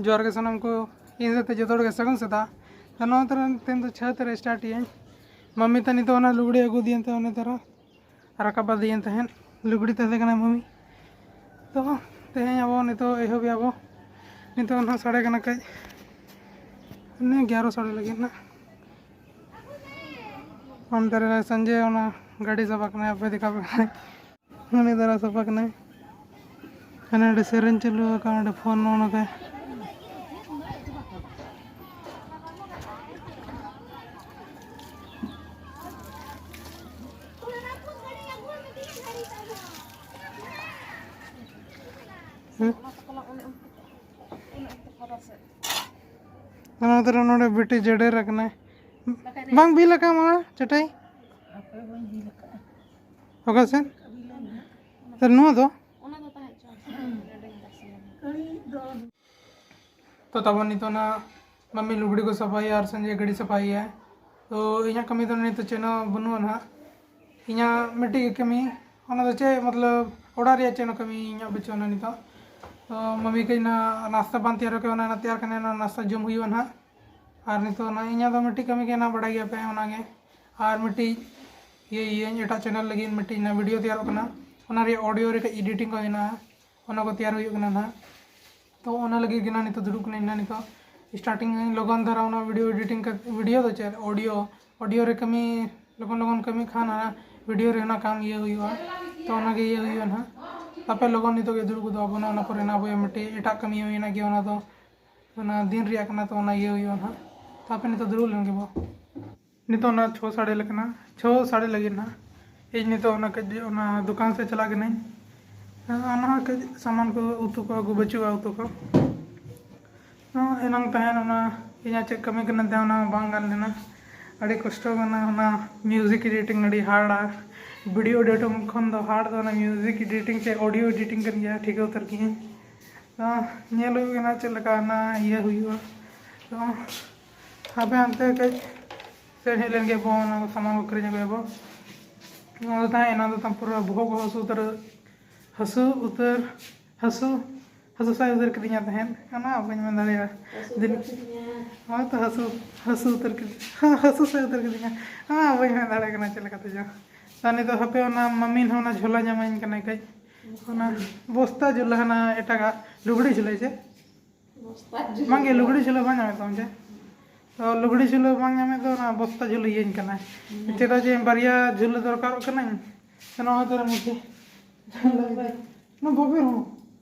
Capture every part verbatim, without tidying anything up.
ᱡᱚᱦᱟᱨ ᱜᱮ ᱥᱟᱱᱟᱢ ᱠᱚ, ᱤᱧ ᱥᱟᱶᱛᱮ ᱡᱚᱛᱚ ᱦᱚᱲ ᱜᱮ ᱥᱟᱹᱜᱩᱱ ᱥᱮᱛᱟᱜ᱾ ᱛᱚ ᱱᱚᱣᱟ ᱛᱟᱨᱟ ᱛᱮᱦᱮᱧ ᱫᱚ ᱪᱷᱟᱹᱛ ᱨᱮ start ᱤᱭᱟᱹᱧ᱾ ᱢᱟᱢᱤ ᱛᱟᱹᱱᱤ ᱫᱚ ᱚᱱᱟ ᱞᱩᱜᱽᱲᱤ ᱟᱹᱜᱩ ᱫᱤᱭᱮᱱ ᱛᱮ ᱚᱱᱮ ᱛᱟᱨᱟ ᱨᱟᱠᱟᱵ ᱟᱫᱤᱭᱮᱱ ᱛᱟᱦᱮᱸᱫ, ᱞᱩᱜᱽᱲᱤ ᱛᱟᱦᱮᱸ ᱠᱟᱱᱟ ᱢᱟᱢᱤ᱾ ᱛᱚ ᱛᱮᱦᱮᱧ ᱟᱵᱚ ᱱᱤᱛᱚᱜ ᱮᱦᱚᱵ ᱮᱭᱟ ᱵᱚ᱾ ᱱᱤᱛᱚᱜ ᱱᱟᱦᱟᱜ ᱥᱟᱰᱮ ᱠᱟᱱᱟ ᱠᱟᱹᱡ, ᱚᱱᱮ ᱜᱮᱭᱟᱨᱚ ᱥᱟᱰᱮ ᱞᱟᱹᱜᱤᱫ ᱱᱟᱜ᱾ ᱚᱱᱛᱮ ᱨᱮ ᱥᱚᱧᱡᱚᱭ ᱚᱱᱟ ᱜᱟᱹᱰᱤ ᱥᱟᱯᱷᱟ ᱠᱟᱱᱟᱭ, ᱟᱯᱮ ᱫᱮᱠᱷᱟᱣ ᱯᱮ ᱠᱟᱱᱟᱭ᱾ ᱩᱱᱤ ᱫᱟᱨᱟ ᱥᱟᱯᱷᱟ ᱠᱟᱱᱟᱭ᱾ ᱦᱟᱱᱮ ᱚᱸᱰᱮ ᱥᱮᱨᱮᱧ ᱪᱟᱹᱞᱩ ᱟᱠᱟᱱ, ᱚᱸᱰᱮ ᱯᱷᱳᱱ ᱱᱚᱜᱼᱚ ᱱᱚᱝᱠᱟ᱾ ᱦᱮᱸ? ᱚᱱᱟ ᱛᱚᱨᱟ ᱱᱚᱰᱮ ᱵᱤᱴᱤ ᱡᱮᱰᱮᱨ ᱟᱠᱟᱱᱟᱭ᱾ ᱵᱟᱝ ᱵᱤᱞ ᱟᱠᱟᱢᱟ ᱪᱟᱴᱟᱹᱭ? ᱚᱠᱟ ᱥᱮᱱ? ᱛᱟᱦᱞᱮ ᱱᱚᱣᱟ ᱫᱚ? ᱛᱚ ᱛᱟᱵᱚᱱ ᱱᱤᱛᱚᱜ ᱱᱟ ᱢᱟᱢᱤ ᱞᱩᱜᱽᱲᱤ ᱠᱚ ᱥᱟᱯᱷᱟᱭᱟ ᱟᱨ ᱥᱚᱧᱡᱚᱭ ᱜᱟᱹᱰᱤ ᱥᱟᱯᱷᱟᱭᱟ᱾ ᱛᱚ ᱤᱧᱟᱹᱜ ᱠᱟᱹᱢᱤ ᱫᱚ ᱱᱤᱛᱚᱜ ᱪᱮᱫ ᱦᱚᱸ ᱵᱟᱹᱱᱩᱜᱼᱟ ᱱᱟᱦᱟᱜ᱾ ᱤᱧᱟᱹᱜ ᱢᱤᱫᱴᱤᱡ ᱜᱮ ᱠᱟᱹᱢᱤ, ᱚᱱᱟ ᱫᱚ ᱪᱮᱫ ᱢᱚᱛᱞᱚᱵ ᱚᱲᱟᱜ ᱨᱮᱭᱟᱜ ᱪᱮᱫ ᱦᱚᱸ ᱠᱟᱹᱢᱤ ᱤᱧᱟᱹᱜ ᱵᱟᱹᱪᱩᱜ ᱟᱱᱟ ᱱᱤᱛᱚᱜ᱾ ᱛᱚ ᱢᱟᱢᱤ ᱠᱟᱹᱡ ᱱᱟ ᱱᱟᱥᱛᱟ ᱵᱟᱝ ᱛᱮᱭᱟᱨ ᱠᱟᱱᱟ, ᱚᱱᱟ ᱛᱮᱭᱟᱨ ᱠᱟᱱᱟ, ᱚᱱᱟ ᱱᱟᱥᱛᱟ ᱡᱚᱢ ᱦᱩᱭᱩᱜᱼᱟ ᱱᱟᱦᱟᱜ᱾ ᱟᱨ ᱱᱤᱛᱚᱜ ᱚᱱᱟ ᱤᱧᱟᱹᱜ ᱫᱚ ᱢᱤᱫᱴᱤᱡ ᱠᱟᱹᱢᱤ ᱜᱮ ᱦᱮᱱᱟᱜ, ᱵᱟᱲᱟᱭ ᱜᱮᱭᱟᱯᱮ ᱚᱱᱟᱜᱮ᱾ ᱟᱨ ᱢᱤᱫᱴᱤᱡ ᱤᱭᱟᱹ ᱤᱭᱟᱹᱧ ᱮᱴᱟᱜ ᱪᱮᱱᱮᱞ ᱞᱟᱹᱜᱤᱫ ᱢᱤᱫᱴᱤᱡ ᱚᱱᱟ ᱵᱷᱤᱰᱤᱭᱳ ᱛᱮᱭᱟᱨᱚᱜ ᱠᱟᱱᱟ, ᱚᱱᱟ ᱨᱮᱭᱟᱜ ᱚᱰᱤᱭᱳ ᱨᱮ ᱠᱟᱹᱡ ᱮᱰᱤᱴᱤᱝ ᱠᱚ ᱢᱮᱱᱟᱜᱼᱟ, ᱚᱱᱟ ᱠᱚ ᱛᱮᱭᱟᱨ ᱦᱩᱭᱩᱜ ᱠᱟᱱᱟ ᱱᱟᱦᱟᱜ᱾ ᱛᱚ ᱚᱱᱟ ᱞᱟᱹᱜᱤᱫ ᱜᱮ ᱱᱟᱦᱟᱜ ᱱᱤᱛᱚᱜ ᱫᱩᱲᱩᱵ ᱠᱟᱹᱱᱟᱹᱧ ᱱᱟᱦᱟᱜ ᱱᱤᱛᱚᱜ᱾ ᱥᱴᱟᱨᱴᱤᱝ ᱞᱚᱜᱚᱱ ᱫᱷᱟᱨᱟ ᱚᱱᱟ ᱵᱷᱤᱰᱤᱭᱳ ᱮᱰᱤᱴᱤᱝ ᱠᱟᱛᱮ, ᱵᱷᱤᱰᱤᱭᱳ ᱫᱚ ᱪᱮᱫ, ᱚᱰᱤᱭᱳ, ᱚᱰᱤᱭᱳ ᱨᱮ ᱠᱟᱹᱢᱤ ᱞᱚᱜᱚᱱ ᱞᱚᱜᱚᱱ ᱠᱟᱹᱢᱤ ᱠᱷᱟᱱ ᱚᱱᱟ ᱵᱷᱤᱰᱤᱭᱳ ᱨᱮ ᱚᱱᱟ ᱠᱟᱢ ᱤᱭᱟᱹ ᱦᱩᱭᱩᱜᱼᱟ᱾ ᱛᱚ ᱚᱱᱟᱜᱮ ᱤᱭᱟᱹ ᱦᱩᱭᱩᱜᱼᱟ ᱱᱟᱦᱟᱜ᱾ ᱛᱟᱯᱮ ᱞᱚᱜᱚᱱ ᱱᱤᱛᱚᱜ ᱜᱮ ᱫᱩᱲᱩᱵ ᱜᱚᱫᱚᱜ ᱟᱵᱚᱱ, ᱚᱱᱟ ᱯᱚᱨᱮ ᱱᱟᱦᱟᱜ ᱟᱵᱚᱭᱟᱜ ᱢᱤᱫᱴᱤᱡ ᱮᱴᱟᱜ ᱠᱟᱹᱢᱤ ᱦᱩᱭᱱᱟ ᱜᱮ, ᱚᱱᱟ ᱫᱚ ᱚᱱᱟ ᱫᱤᱱ ᱨᱮᱭᱟᱜ ᱠᱟᱱᱟ, ᱛᱚ ᱚᱱᱟ ᱤᱭᱟᱹ ᱦᱩᱭᱩᱜᱼᱟ ᱱᱟᱦᱟᱜ᱾ ᱛᱚ ᱟᱯᱮ ᱱᱤᱛᱚᱜ ᱫᱩᱲᱩᱵ ᱞᱮᱱ ᱜᱮᱵᱚ᱾ ᱱᱤᱛᱚᱜ ᱚᱱᱟ ᱪᱷᱚ ᱥᱟᱰᱮ ᱞᱮᱠᱟᱱᱟ, ᱪᱷᱚ ᱥᱟᱰᱮ ᱞᱟᱹᱜᱤᱫ ᱱᱟᱦᱟᱜ᱾ ᱤᱧ ᱱᱤᱛᱚᱜ ᱚᱱᱟ ᱠᱟᱹᱡ ᱚᱱᱟ ᱫᱚᱠᱟᱱ ᱥᱮᱫ ᱪᱟᱞᱟᱜ ᱠᱟᱹᱱᱟᱹᱧ᱾ ᱚᱱᱟ ᱠᱟᱹᱡ ᱥᱟᱢᱟᱱ ᱠᱚ, ᱩᱛᱩ ᱠᱚ ᱟᱹᱜᱩ ᱵᱟᱹᱪᱩᱜᱼᱟ, ᱩᱛᱩ ᱠᱚ᱾ ᱮᱱᱟᱝ ᱛᱟᱦᱮᱱ ᱚᱱᱟ ᱤᱧᱟᱹᱜ ᱪᱮᱫ ᱠᱟᱹᱢᱤ ᱠᱟᱱᱟ ᱛᱟᱦᱮᱸ, ᱚᱱᱟ ᱵᱟᱝ ᱜᱟᱱ ᱞᱮᱱᱟ᱾ ᱟᱹᱰᱤ ᱠᱚᱥᱴᱚ ᱠᱟᱱᱟ ᱚᱱᱟ ᱢᱤᱭᱩᱡᱤᱠ ᱮᱰᱤᱴᱤᱝ, ᱟᱹᱰᱤ ᱦᱟᱨᱰᱟ᱾ ᱵᱷᱤᱰᱤᱭᱳ ᱮᱰᱤᱴᱤᱝ ᱠᱷᱚᱱ ᱫᱚ ᱦᱟᱨᱰ ᱫᱚ ᱚᱱᱟ ᱢᱤᱭᱩᱡᱤᱠ ᱮᱰᱤᱴᱤᱝ ᱥᱮ ᱚᱰᱤᱭᱳ ᱮᱰᱤᱴᱤᱝ ᱠᱟᱱ ᱜᱮᱭᱟ, ᱴᱷᱤᱠᱟᱹ ᱩᱛᱟᱹᱨ ᱠᱤᱭᱟᱹᱧ᱾ ᱛᱚ ᱧᱮᱞ ᱦᱩᱭᱩᱜ ᱠᱟᱱᱟ ᱪᱮᱫ ᱞᱮᱠᱟ ᱚᱱᱟ ᱤᱭᱟᱹ ᱦᱩᱭᱩᱜᱼᱟ᱾ ᱛᱚ ᱦᱟᱯᱮ ᱦᱟᱱᱛᱮ ᱠᱟᱹᱡ ᱥᱮᱱ ᱦᱮᱡ ᱞᱮᱱ ᱜᱮ ᱵᱚ, ᱚᱱᱟ ᱠᱚ ᱥᱟᱢᱟᱱ ᱠᱚ ᱠᱤᱨᱤᱧ ᱟᱹᱜᱩᱭᱟᱵᱚ᱾ ᱚᱱᱟ ᱫᱚ ᱛᱟᱦᱮᱸ, ᱮᱱᱟᱝ ᱫᱚ ᱛᱟᱢ ᱯᱩᱨᱟᱹ ᱵᱚᱦᱚᱜ ᱠᱚ ᱦᱟᱹᱥᱩ ᱩᱛᱟᱹᱨ, ᱦᱟᱹᱥᱩ ᱩᱛᱟᱹᱨ, ᱦᱟᱹᱥᱩ ᱦᱟᱹᱥᱩ ᱥᱟᱭ ᱩᱛᱟᱹᱨ ᱠᱤᱫᱤᱧᱟ ᱛᱟᱦᱮᱸᱫ, ᱚᱱᱟ ᱵᱟᱹᱧ ᱢᱮᱱ ᱫᱟᱲᱮᱭᱟᱜᱼᱟ᱾ ᱦᱟᱹᱥᱩ ᱫᱤᱱ ᱩᱛᱟᱹᱨ ᱠᱤᱫᱤᱧᱟ᱾ ᱦᱳᱭ ᱛᱚ, ᱦᱟᱹᱥᱩ, ᱦᱟᱹᱥᱩ ᱩᱛᱟᱹᱨ ᱠᱤᱫᱤᱧᱟ᱾ ᱦᱟᱹᱥᱩ ᱥᱟᱭ ᱩᱛᱟᱹᱨ ᱠᱤᱫᱤᱧᱟ, ᱚᱱᱟ ᱵᱟᱹᱧ ᱢᱮᱱ ᱫᱟᱲᱮᱭᱟᱜ ᱠᱟᱱᱟ ᱪᱮᱫ ᱞᱮᱠᱟᱛᱮ ᱪᱚ᱾ ᱟᱨ ᱱᱤᱛᱚᱜ ᱦᱟᱯᱮ ᱚᱱᱟ ᱢᱟᱢᱤᱱ ᱦᱚᱸ ᱚᱱᱟ ᱡᱷᱚᱞᱟ ᱧᱟᱢᱟᱹᱧ ᱠᱟᱱᱟᱭ ᱠᱟᱹᱡ᱾ ᱚᱱᱟ ᱵᱚᱥᱛᱟ ᱡᱷᱚᱞᱟ, ᱦᱟᱱᱟ ᱮᱴᱟᱜᱟᱜ ᱞᱩᱜᱽᱲᱤ ᱡᱷᱚᱞᱟ ᱪᱮ? ᱵᱟᱝᱜᱮ, ᱞᱩᱜᱽᱲᱤ ᱡᱷᱚᱞᱟ ᱵᱟᱝ ᱧᱟᱢᱮᱫ ᱛᱟᱢ ᱪᱮ? ᱛᱚ ᱞᱩᱜᱽᱲᱤ ᱡᱷᱩᱞᱟᱹ ᱵᱟᱝ ᱧᱟᱢᱮᱫ ᱫᱚ, ᱚᱱᱟ ᱵᱚᱥᱛᱟ ᱡᱷᱩᱞᱟᱹ ᱤᱭᱟᱹᱧ ᱠᱟᱱᱟ᱾ ᱪᱮᱫᱟᱜ ᱡᱮ ᱵᱟᱨᱭᱟ ᱡᱷᱩᱞᱟᱹ ᱫᱚᱨᱠᱟᱨᱚᱜ ᱠᱟᱱᱟᱹᱧ᱾ ᱥᱮ ᱱᱚᱣᱟ ᱫᱚ ᱢᱤᱫᱴᱮᱡ ᱡᱷᱩᱞᱟᱹ ᱤᱭᱟᱹ᱾ ᱱᱚᱣᱟ ᱵᱟᱵᱮᱨ ᱦᱚᱸ᱾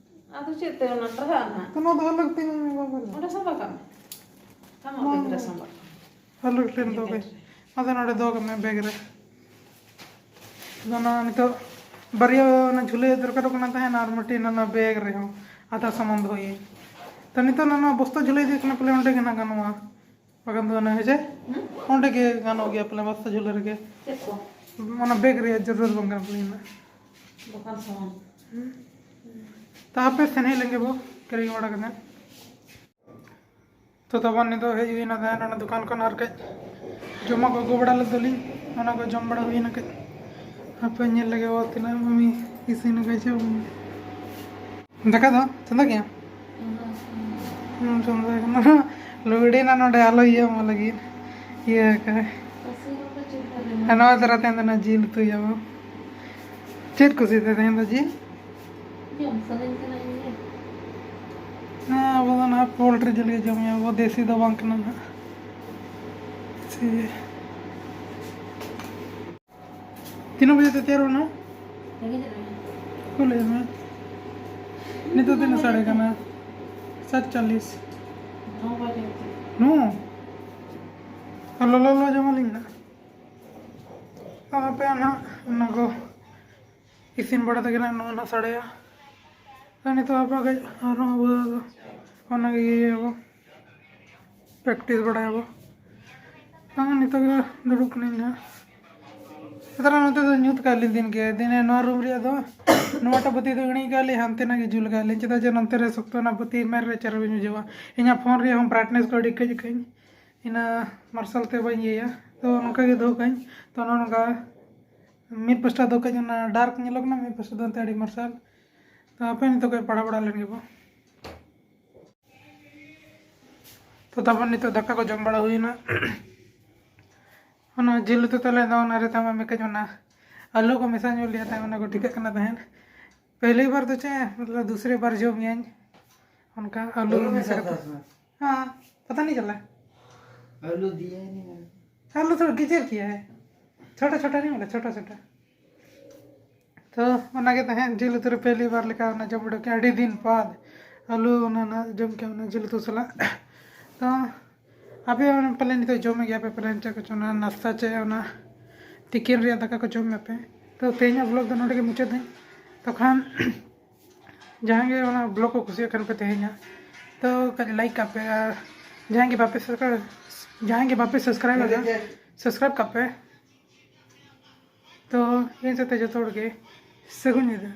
ᱟᱫᱚ ᱪᱮᱫ ᱛᱮ ᱚᱱᱟ ᱴᱟᱨᱦᱟᱜᱼᱟ ᱱᱟᱦᱟᱜ? ᱛᱚ ᱱᱚᱣᱟ ᱫᱚ ᱟᱞᱟᱜᱽ ᱛᱤᱧ ᱵᱟᱵᱮᱨ ᱫᱚ᱾ ᱚᱸᱰᱮ ᱥᱟᱢᱵᱟᱣ ᱠᱟᱜ ᱢᱮ᱾ ᱟᱢᱟᱜ ᱵᱟᱝ᱾ ᱵᱮᱜᱽ ᱨᱮ ᱥᱟᱢᱵᱟᱣ ᱠᱟᱜ ᱢᱮ᱾ ᱟᱞᱟᱜᱽ ᱛᱮᱢ ᱫᱚᱦᱚ ᱠᱟᱜ᱾ ᱟᱫᱚ ᱱᱚᱰᱮ ᱫᱚᱦᱚ ᱠᱟᱜ ᱢᱮ ᱵᱮᱜᱽ ᱨᱮ᱾ ᱟᱫᱚ ᱚᱱᱟ ᱱᱤᱛᱚᱜ ᱵᱟᱨᱭᱟ ᱚᱱᱟ ᱡᱷᱩᱞᱟᱹᱭ ᱫᱚᱨᱠᱟᱨᱚᱜ ᱠᱟᱱᱟ ᱛᱟᱦᱮᱸᱱ, ᱟᱨ ᱢᱤᱫᱴᱤᱡ ᱚᱱᱟ ᱵᱮᱜᱽ ᱨᱮᱦᱚᱸ ᱟᱫᱷᱟ ᱥᱟᱢᱟᱱ ᱫᱚᱦᱚᱭᱟᱹᱧ᱾ ᱛᱚ ᱱᱤᱛᱚᱜ ᱚᱱᱟ ᱵᱚᱥᱛᱟ ᱡᱷᱩᱞᱟᱹᱭ ᱤᱫᱤ ᱠᱟᱱᱟ, ᱯᱟᱞᱮ ᱚᱸᱰᱮ ᱜᱮ ᱱᱟᱜ ᱜᱟᱱᱚᱜᱼᱟ, ᱵᱟᱠᱷᱟᱱ ᱫᱚ ᱚᱱᱟ ᱦᱮᱸ ᱪᱮ? ᱦᱩᱸ? ᱚᱸᱰᱮ ᱜᱮ ᱜᱟᱱᱚᱜ ᱜᱮᱭᱟ ᱯᱟᱞᱮ ᱵᱚᱥᱛᱟ ᱡᱷᱩᱞᱟᱹᱭ ᱨᱮᱜᱮ᱾ ᱪᱮᱫ ᱠᱚ? ᱚᱱᱟ ᱵᱮᱜᱽ ᱨᱮᱭᱟᱜ ᱡᱟᱹᱨᱩᱲ ᱵᱟᱝ ᱠᱟᱱᱟ ᱯᱟᱞᱮ ᱤᱧᱟᱹᱜ᱾ ᱫᱚᱠᱟᱱ ᱥᱟᱢᱟᱱ᱾ ᱦᱩᱸ᱾ ᱛᱟ ᱦᱟᱯᱮ ᱥᱮᱱ ᱦᱮᱡ ᱞᱮᱱ ᱜᱮᱵᱚ ᱠᱤᱨᱤᱧ ᱵᱟᱲᱟ ᱠᱟᱛᱮ᱾ ᱛᱚ ᱛᱟᱵᱚᱱ ᱱᱤᱛᱚᱜ ᱦᱮᱡ ᱦᱩᱭᱱᱟ ᱛᱟᱦᱮᱸᱱ ᱚᱱᱟ ᱫᱚᱠᱟᱱ ᱠᱷᱚᱱ, ᱟᱨ ᱠᱟᱹᱡ ᱡᱚᱢᱟᱜ ᱠᱚ ᱟᱹᱜᱩ ᱵᱟᱲᱟ ᱞᱮᱫ ᱫᱚᱞᱤᱧ, ᱚᱱᱟ ᱠᱚ ᱡᱚᱢ ᱵᱟᱲᱟ ᱦᱩᱭᱱᱟ ᱠᱟᱹᱡ᱾ ᱦᱟᱯᱮ ᱧᱮᱞ ᱞᱮᱜᱮ ᱵᱚ ᱛᱤᱱᱟᱹᱜ ᱢᱟᱢᱤ ᱤᱥᱤᱱ ᱟᱠᱟᱫ ᱪᱚ᱾ ᱫᱟᱠᱟ ᱫᱚ ᱪᱚᱸᱫᱟ ᱠᱮᱜᱼᱟ? ᱦᱩᱸ, ᱪᱚᱸᱫᱟ ᱠᱟᱱᱟ᱾ ᱞᱩᱜᱽᱲᱤ ᱱᱟ ᱱᱚᱰᱮ ᱟᱞᱚ ᱤᱭᱟᱹ ᱚᱱᱟ ᱞᱟᱹᱜᱤᱫ ᱤᱭᱟᱹ ᱟᱠᱟᱫ᱾ ᱟᱨ ᱱᱚᱣᱟ ᱫᱷᱟᱨᱟ ᱛᱮ ᱫᱚ ᱱᱟ ᱡᱤᱞ ᱩᱛᱩᱭᱟᱵᱚ᱾ ᱪᱮᱫ ᱠᱩᱥᱤ ᱛᱮ ᱛᱮᱦᱮᱧ ᱫᱚ ᱡᱤᱞ? ᱡᱚᱢ ᱥᱟᱱᱟᱧ ᱠᱟᱱᱟ ᱤᱧ ᱜᱮ᱾ ᱦᱮᱸ, ᱟᱵᱚ ᱫᱚ ᱱᱟᱦᱟᱜ ᱯᱳᱞᱴᱨᱤ ᱡᱤᱞ ᱜᱮ ᱡᱚᱢ ᱦᱩᱭᱩᱜᱼᱟ, ᱟᱵᱚ ᱫᱮᱥᱤ ᱫᱚ ᱵᱟᱝ ᱠᱟᱱᱟ ᱱᱟᱦᱟᱜ᱾ ᱥᱮ ᱛᱤᱱᱟᱹᱜ ᱵᱟᱡᱮ ᱛᱮ ᱛᱮᱭᱟᱨᱚᱜᱼᱟ ᱱᱟᱦᱟᱜ? ᱞᱟᱹᱭ ᱢᱮ᱾ ᱱᱤᱛᱚᱜ ᱛᱤᱱᱟᱹᱜ ᱥᱟᱰᱮ ᱠᱟᱱᱟ? ᱥᱟᱛ ᱪᱚᱞᱞᱤᱥ᱾ ᱱᱚ ᱵᱟᱡᱮ᱾ ᱱᱚ? ᱟᱨ ᱞᱚᱞᱚ ᱞᱚᱞᱚ ᱡᱚᱢ ᱟᱹᱞᱤᱧ ᱱᱟᱦᱟᱜ᱾ ᱟᱨ ᱟᱯᱮ ᱱᱟᱦᱟᱜ ᱚᱱᱟ ᱠᱚ ᱤᱥᱤᱱ ᱵᱟᱲᱟ ᱛᱮᱜᱮ ᱱᱟᱜ ᱱᱚᱣᱟ ᱱᱟᱜ ᱥᱟᱰᱮᱭᱟ᱾ ᱟᱨ ᱱᱤᱛᱚᱜ ᱟᱵᱚ ᱠᱟᱹᱡ ᱟᱨᱦᱚᱸ ᱟᱵᱚ ᱫᱚ ᱚᱱᱟ ᱜᱮ ᱤᱭᱟᱹᱭᱟᱵᱚ, ᱯᱨᱮᱠᱴᱤᱥ ᱵᱟᱲᱟᱭᱟᱵᱚ᱾ ᱵᱟᱝ, ᱱᱤᱛᱚᱜ ᱜᱮ ᱫᱩᱲᱩᱵ ᱠᱟᱹᱱᱟᱹᱧ ᱱᱟᱜ᱾ ᱱᱮᱛᱟᱨ ᱱᱚᱛᱮ ᱫᱚ ᱧᱩᱛ ᱠᱟᱜ ᱞᱤᱧ ᱫᱤᱱ ᱜᱮ, ᱫᱤᱱᱮ ᱱᱚᱣᱟ ᱨᱩᱢ ᱨᱮᱭᱟᱜ ᱫᱚ ᱱᱚᱣᱟᱴᱟᱜ ᱵᱟᱹᱛᱤ ᱫᱚ ᱤᱬᱤᱡ ᱠᱟᱜ ᱞᱤᱧ, ᱦᱟᱱᱛᱮ ᱱᱟᱜ ᱜᱮ ᱡᱩᱞ ᱠᱟᱜ ᱞᱤᱧ, ᱪᱮᱫᱟᱜ ᱡᱮ ᱱᱚᱛᱮ ᱨᱮ ᱥᱚᱠᱛᱚ ᱚᱱᱟ ᱵᱟᱹᱛᱤ ᱢᱮᱫ ᱨᱮ ᱪᱮᱦᱨᱟ ᱵᱟᱹᱧ ᱵᱩᱡᱷᱟᱹᱣᱟ᱾ ᱤᱧᱟᱹᱜ ᱯᱷᱳᱱ ᱨᱮᱭᱟᱜ ᱦᱚᱸ ᱵᱨᱟᱭᱤᱴᱱᱮᱥ ᱠᱚ ᱟᱹᱰᱤ ᱠᱟᱹᱡ ᱠᱟᱹᱡ, ᱤᱱᱟᱹ ᱢᱟᱨᱥᱟᱞ ᱛᱮ ᱵᱟᱹᱧ ᱤᱭᱟᱹᱭᱟ᱾ ᱛᱚ ᱱᱚᱝᱠᱟ ᱜᱮ ᱫᱚᱦᱚ ᱠᱟᱜ ᱟᱹᱧ᱾ ᱛᱚ ᱱᱚᱜᱼᱚ ᱱᱚᱝᱠᱟ ᱢᱤᱫ ᱯᱟᱥᱴᱟ ᱫᱚ ᱠᱟᱹᱡ ᱚᱱᱟ ᱰᱟᱨᱠ ᱧᱮᱞᱚᱜ ᱠᱟᱱᱟ, ᱢᱤᱫ ᱯᱟᱥᱴᱟ ᱫᱚ ᱮᱱᱛᱮ ᱟᱹᱰᱤ ᱢᱟᱨᱥᱟᱞ᱾ ᱛᱚ ᱦᱟᱯᱮ ᱱᱤᱛᱚᱜ ᱠᱟᱹᱡ ᱯᱟᱲᱦᱟᱣ ᱵᱟᱲᱟ ᱞᱮᱱ ᱜᱮᱵᱚ᱾ ᱛᱚ ᱛᱟᱨᱯᱚᱨ ᱱᱤᱛᱚᱜ ᱫᱟᱠᱟ ᱠᱚ ᱡᱚᱢ ᱵᱟᱲᱟ ᱦᱩᱭᱱᱟ᱾ ᱚᱱᱟ ᱡᱤᱞ ᱩᱛᱩ ᱛᱟᱞᱮ ᱫᱚ ᱚᱱᱟ ᱨᱮ ᱛᱟᱢᱟ ᱢᱮᱠᱟᱡ ᱚᱱᱟ ᱟᱹᱞᱩ ᱠᱚ ᱢᱮᱥᱟ ᱧᱚᱜ ᱞᱮᱭᱟ ᱛᱟᱦᱮᱸᱫ, ᱚᱱᱟ ᱠᱚ ᱴᱷᱤᱠᱟᱹᱜ ᱠᱟᱱᱟ ᱛᱟᱦᱮᱸᱫ᱾ ᱯᱮᱦᱞᱤ ᱵᱟᱨ ᱫᱚ ᱪᱮᱫ ᱢᱚᱛᱞᱚᱵ ᱫᱩᱥᱨᱮ ᱵᱟᱨ ᱡᱚᱢ ᱜᱮᱭᱟᱹᱧ ᱚᱱᱠᱟ ᱟᱹᱞᱩ ᱟᱹᱞᱩ ᱢᱮᱥᱟ ᱢᱮᱥᱟ ᱠᱟᱛᱮ᱾ ᱛᱷᱟ᱾ ᱦᱮᱸ, ᱯᱟᱛᱟ ᱱᱤ ᱪᱟᱞᱟ᱾ ᱟᱹᱞᱩ ᱫᱤᱭᱮ ᱱᱤᱭᱟᱹ᱾ ᱟᱹᱞᱩ ᱛᱷᱚᱲᱟ ᱜᱮᱡᱮᱨ ᱠᱤᱭᱟ ᱦᱮ, ᱪᱷᱳᱴᱟ ᱪᱷᱳᱴᱟ ᱱᱤ ᱵᱚᱞᱮ ᱪᱷᱳᱴᱟ ᱪᱷᱳᱴᱟ᱾ ᱛᱚ ᱚᱱᱟᱜᱮ ᱛᱟᱦᱮᱸᱫ ᱡᱤᱞ ᱩᱛᱩ ᱨᱮ ᱯᱮᱦᱞᱤ ᱵᱟᱨ ᱞᱮᱠᱟ ᱚᱱᱟ ᱡᱚᱢ ᱩᱰᱩᱠ ᱠᱮᱫ ᱟᱹᱰᱤ ᱫᱤᱱ ᱵᱟᱫ ᱟᱹᱞᱩ ᱚᱱᱟ ᱱᱟ ᱡᱚᱢ ᱠᱮᱫ ᱚᱱᱟ ᱡᱤᱞ ᱩᱛᱩ ᱥᱟᱞᱟᱜ᱾ ᱛᱚ ᱟᱯᱮ ᱯᱟᱞᱮ ᱱᱤᱛᱚᱜ ᱡᱚᱢᱮᱫ ᱜᱮᱭᱟ ᱯᱮ ᱯᱟᱞᱮ ᱪᱮᱫ ᱠᱚᱪᱚ ᱚᱱᱟ ᱱᱟᱥᱛᱟ ᱪᱮ ᱚᱱᱟ ᱛᱤᱠᱤᱱ ᱨᱮᱭᱟᱜ ᱫᱟᱠᱟ ᱠᱚ ᱡᱚᱢ ᱢᱮᱯᱮ᱾ ᱛᱚ ᱛᱮᱦᱮᱧᱟᱜ ᱵᱞᱚᱜ ᱫᱚ ᱱᱚᱰᱮ ᱜᱮ ᱢᱩᱪᱟᱹᱫ ᱫᱟᱹᱧ᱾ ᱛᱚᱠᱷᱟᱱ ᱡᱟᱦᱟᱸᱭ ᱜᱮ ᱚᱱᱟ ᱵᱞᱚᱜ ᱠᱚ ᱠᱩᱥᱤᱭᱟᱜ ᱠᱷᱟᱱ ᱯᱮ ᱛᱮᱦᱮᱧᱟᱜ, ᱛᱚ ᱠᱟᱹᱡ ᱞᱟᱭᱤᱠ ᱠᱟᱜ ᱯᱮ᱾ ᱟᱨ ᱡᱟᱦᱟᱸᱭ ᱜᱮ ᱵᱟᱯᱮ ᱥᱟᱵᱥᱠᱨᱟᱭᱤᱵ ᱡᱟᱦᱟᱸᱭ ᱜᱮ ᱵᱟᱯᱮ ᱥᱟᱵᱥᱠᱨᱟᱭᱤᱵ ᱟᱠᱟᱫᱟ, ᱥᱟᱵᱥᱠᱨᱟᱭᱤᱵ ᱠᱟᱜ ᱯᱮ᱾ ᱛᱚ ᱤᱧ ᱥᱟᱛᱮ ᱡᱚᱛᱚ ᱦᱚᱲ ᱜᱮ ᱥᱟᱹᱜᱩᱱ ᱧᱤᱫᱟᱹ᱾